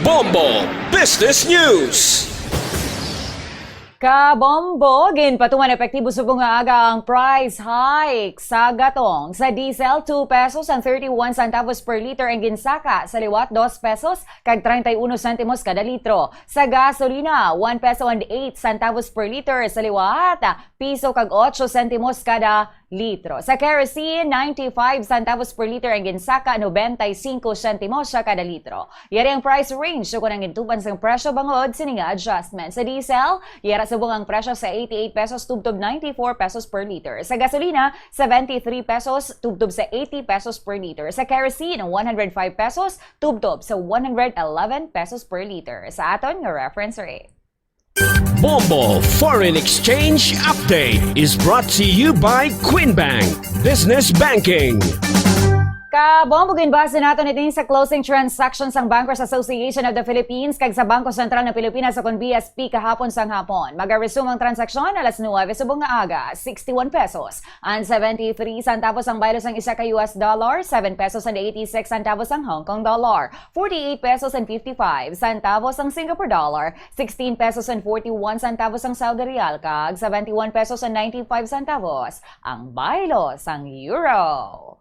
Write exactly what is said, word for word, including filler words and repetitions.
Bombo Business News. Kabombo, ginpatuman epektibo subong nga aga ang price hike sa gatong. Sa diesel, two pesos and thirty-one centavos per liter ang ginsaka, sa liwat, dos pesos kag treinta y uno sentimos kada litro. Sa gasolina, one peso and eight centavos per liter, sa liwat, piso kag ocho sentimos kada litro. Sa kerosene, ninety-five centavos per liter ang ginsaka, noventa y cinco sentimos siya kada litro. Yari ang price range kon ang gintuban sang presyo bangod sini nga adjustment. Sa diesel, yara subong ang presyo sa eighty-eight pesos tubtob ninety-four pesos per liter. Sa gasolina, seventy-three pesos tubtob sa eighty pesos per liter. Sa kerosene, one hundred five pesos tubtob sa one hundred eleven pesos per liter. Sa aton nga reference rate. Bombo Foreign Exchange Update is brought to you by Queen Bank Business Banking. Kabombo, ginbase nato ni sa closing transaction sang Bankers Association of the Philippines kag sa Bangko Sentral ng Pilipinas, o kon B S P, kahapon sang hapon. Magaresume ang transaksyon alas nuwebe subong nga aga, sixty-one pesos and seventy-three centavos ang baylo sang isa ka U S dollar, seven pesos and eighty-six centavos ang Hong Kong dollar, forty-eight pesos and fifty-five centavos ang Singapore dollar, sixteen pesos and forty-one centavos ang Saudi rial, kag seventy-one pesos and ninety-five centavos ang baylo sang euro.